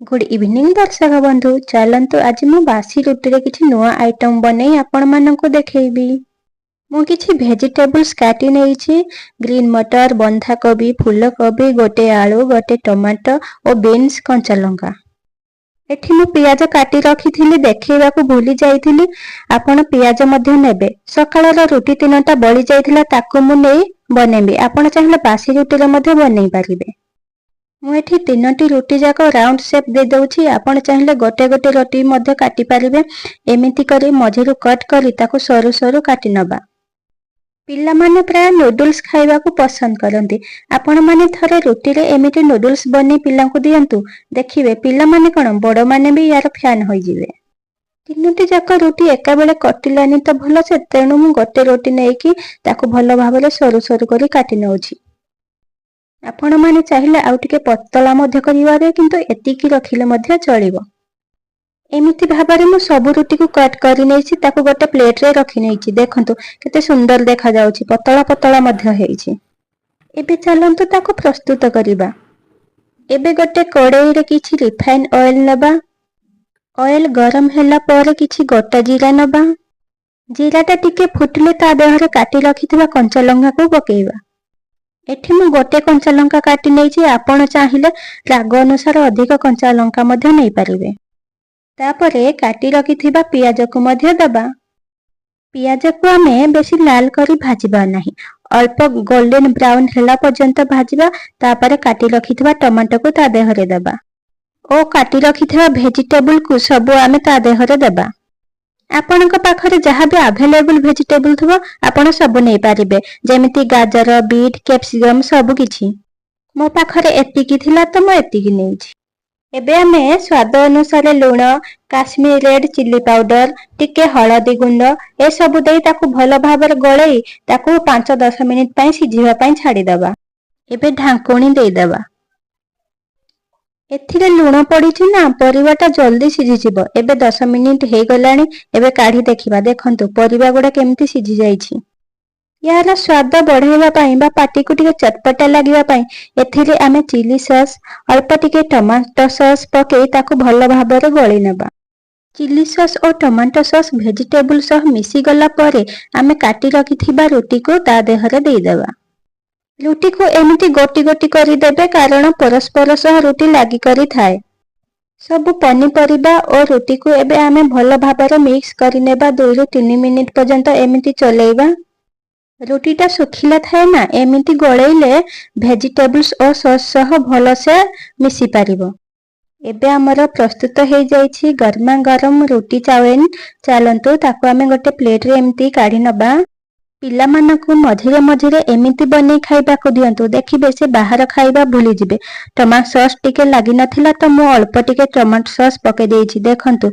Good evening ଦର୍ଶକ ବନ୍ଧୁ। ଚାଲନ୍ତୁ, ଆଜି ମୁଁ ବାସି ରୁଟିରେ କିଛି ନୂଆ ଆଇଟମ୍ ବନେଇ ଆପଣମାନଙ୍କୁ ଦେଖେଇବି। ମୁଁ କିଛି ଭେଜିଟେବୁଲ୍ସ କାଟି ନେଇଛି: ଗ୍ରୀନ୍ ମଟର, ବନ୍ଧାକୋବି, ଫୁଲକୋବି, ଗୋଟେ ଆଳୁ, ଗୋଟେ ଟମାଟୋ ଓ ବିନ୍ସ, କଞ୍ଚା ଲଙ୍କା। ଏଠି ମୁଁ ପିଆଜ କାଟି ରଖିଥିଲି, ଦେଖେଇବାକୁ ଭୁଲି ଯାଇଥିଲି। ଆପଣ ପିଆଜ ମଧ୍ୟ ନେବେ। ସକାଳର ରୁଟି ତିନୋଟା ବଳି ଯାଇଥିଲା, ତାକୁ ମୁଁ ନେଇ ବନେଇବି। ଆପଣ ଚାହିଁଲେ ବାସି ରୁଟିରେ ମଧ୍ୟ ବନେଇ ପାରିବେ। ମୁଁ ଏଠି ତିନୋଟି ରୁଟି ଯାକ ରାଉଣ୍ଡ ସେପ୍ ଦେଇଦେଉଛି। ଆପଣ ଚାହିଁଲେ ଗୋଟେ ଗୋଟେ ରୁଟି ମଧ୍ୟ କାଟି ପାରିବେ। ଏମିତି କରି ମଝିରୁ କଟ୍ କରି ତାକୁ ସରୁ ସରୁ କାଟି ନେବା। ପିଲାମାନେ ପ୍ରାୟ ନୁଡୁଲ୍ସ ଖାଇବାକୁ ପସନ୍ଦ କରନ୍ତି। ଆପଣମାନେ ଥରେ ରୁଟିରେ ଏମିତି ନୁଡୁଲ୍ସ ବନେଇ ପିଲାଙ୍କୁ ଦିଅନ୍ତୁ, ଦେଖିବେ ପିଲାମାନେ କଣ, ବଡ଼ମାନେ ବି ୟାର ଫ୍ୟାନ୍ ହୋଇଯିବେ। ତିନୋଟି ଯାକ ରୁଟି ଏକାବେଳେ କଟିଲାନି ତ ଭଲସେ, ତେଣୁ ମୁଁ ଗୋଟେ ରୁଟି ନେଇକି ତାକୁ ଭଲ ଭାବରେ ସରୁ ସରୁ କରି କାଟି ନେଉଛି। ଆପଣମାନେ ଚାହିଁଲେ ଆଉ ଟିକେ ପତଳା ମଧ୍ୟ କରିପାରିବେ, କିନ୍ତୁ ଏତିକି ରଖିଲେ ମଧ୍ୟ ଚଳିବ। ଏମିତି ଭାବରେ ମୁଁ ସବୁ ରୁଟିକୁ କଟ୍ କରି ନେଇଛି, ତାକୁ ଗୋଟେ ପ୍ଲେଟରେ ରଖି ନେଇଛି। ଦେଖନ୍ତୁ, କେତେ ସୁନ୍ଦର ଦେଖାଯାଉଛି, ପତଳା ପତଳା ମଧ୍ୟ ହେଇଛି। ଏବେ ଚାଲନ୍ତୁ ତାକୁ ପ୍ରସ୍ତୁତ କରିବା। ଏବେ ଗୋଟେ କଡ଼େଇରେ କିଛି ରିଫାଇନ୍ ଅଏଲ ନେବା। ଅଏଲ ଗରମ ହେଲା ପରେ କିଛି ଗୋଟା ଜିରା ନେବା। ଜିରାଟା ଟିକେ ଫୁଟିଲେ ତା ଦେହରେ କାଟି ରଖିଥିବା କଞ୍ଚା ଲଙ୍କାକୁ ପକେଇବା। ଏଠି ମୁଁ ଗୋଟେ କଞ୍ଚା ଲଙ୍କା କାଟି ନେଇଛି। ଆପଣ ଚାହିଁଲେ ରାଗ ଅନୁସାରେ ଅଧିକ କଞ୍ଚା ଲଙ୍କା ମଧ୍ୟ ନେଇପାରିବେ। ତାପରେ କାଟି ରଖିଥିବା ପିଆଜକୁ ମଧ୍ୟ ଦେବା। ପିଆଜକୁ ଆମେ ବେଶୀ ଲାଲ କରି ଭାଜିବା ନାହିଁ, ଅଳ୍ପ ଗୋଲ୍ଡେନ ବ୍ରାଉନ ହେଲା ପର୍ଯ୍ୟନ୍ତ ଭାଜିବା। ତାପରେ କାଟି ରଖିଥିବା ଟମାଟୋକୁ ତା ଦେହରେ ଦେବା ଓ କାଟି ରଖିଥିବା ଭେଜିଟେବୁଲକୁ ସବୁ ଆମେ ତା ଦେହରେ ଦେବା। ଆପଣଙ୍କ ପାଖରେ ଯାହା ବି ଆଭେଲେବୁଲ ଭେଜିଟେବୁଲ ଥିବ, ଆପଣ ସବୁ ନେଇପାରିବେ, ଯେମିତି ଗାଜର, ବିଟ୍, କ୍ୟାପସିକମ, ସବୁ କିଛି। ମୋ ପାଖରେ ଏତିକି ଥିଲା ତ ମୁଁ ଏତିକି ନେଇଛି। ଏବେ ଆମେ ସ୍ୱାଦ ଅନୁସାରେ ଲୁଣ, କାଶ୍ମୀର ରେଡ୍ ଚିଲି ପାଉଡର, ଟିକେ ହଳଦୀ ଗୁଣ୍ଡ ଏସବୁ ଦେଇ ତାକୁ ଭଲ ଭାବରେ ଗୋଳେଇ ତାକୁ 5-10 ମିନିଟ ପାଇଁ ସିଝିବା ପାଇଁ ଛାଡ଼ିଦେବା। ଏବେ ଢାଙ୍କୁଣୀ ଦେଇଦେବା। ଏଥିରେ ଲୁଣ ପଡିଛି ନା, ପରିବାଟା ଜଲ୍ଦି ସିଝିଯିବ। ଏବେ 10 ମିନିଟ ହେଇଗଲାଣି। ଏବେ କାଢି ଦେଖିବା। ଦେଖନ୍ତୁ, ପରିବା ଗୁଡା କେମିତି ସିଝି ଯାଇଛି। ୟାର ସ୍ୱାଦ ବଢେଇବା ପାଇଁ ବା ପାଟିକୁ ଟିକେ ଚଟପଟା ଲାଗିବା ପାଇଁ ଏଥିରେ ଆମେ ଚିଲି ସସ୍, ଅଳ୍ପ ଟିକେ ଟମାଟୋ ସସ୍ ପକେଇ ତାକୁ ଭଲ ଭାବରେ ଗୋଳେଇ ନେବା। ଚିଲି ସସ୍ ଓ ଟମାଟୋ ସସ୍ ଭେଜିଟେବୁଲ ସହ ମିଶିଗଲା ପରେ ଆମେ କାଟି ରଖିଥିବା ରୁଟିକୁ ତା ଦେହରେ ଦେଇଦେବା। ରୁଟିକୁ ଏମିତି ଗୋଟି ଗୋଟି କରିଦେବେ, କାରଣ ପରସ୍ପର ସହ ରୁଟି ଲାଗି କରିଥାଏ। ସବୁ ପନିପରିବା ଓ ରୁଟିକୁ ଏବେ ଆମେ ଭଲ ଭାବରେ ମିକ୍ସ କରିନେବା। 2ରୁ 3 ମିନିଟ ପର୍ଯ୍ୟନ୍ତ ଏମିତି ଚଲେଇବା। ରୁଟିଟା ଶୁଖିଲା ଥାଏ ନା, ଏମିତି ଗୋଳେଇଲେ ଭେଜିଟେବୁଲ୍ସ ଓ ସସ୍ ସହ ଭଲସେ ମିଶି ପାରିବ। ଏବେ ଆମର ପ୍ରସ୍ତୁତ ହେଇଯାଇଛି ଗରମା ଗରମ ରୁଟି ଚାଉମିନ। ଚାଲନ୍ତୁ, ତାକୁ ଆମେ ଗୋଟେ ପ୍ଲେଟରେ ଏମିତି କାଢି ନବା। ପିଲାମାନଙ୍କୁ ମଝିରେ ମଝିରେ ଏମିତି ବନେଇ ଖାଇବାକୁ ଦିଅନ୍ତୁ, ଦେଖିବେ ସେ ବାହାର ଖାଇବା ଭୁଲିଯିବେ। ଟମାଟୋ ସସ୍ ଟିକେ ଲାଗିନଥିଲା ତ ମୁଁ ଅଳ୍ପ ଟିକେ ଟମାଟୋ ସସ୍ ପକେଇ ଦେଇଛି। ଦେଖନ୍ତୁ।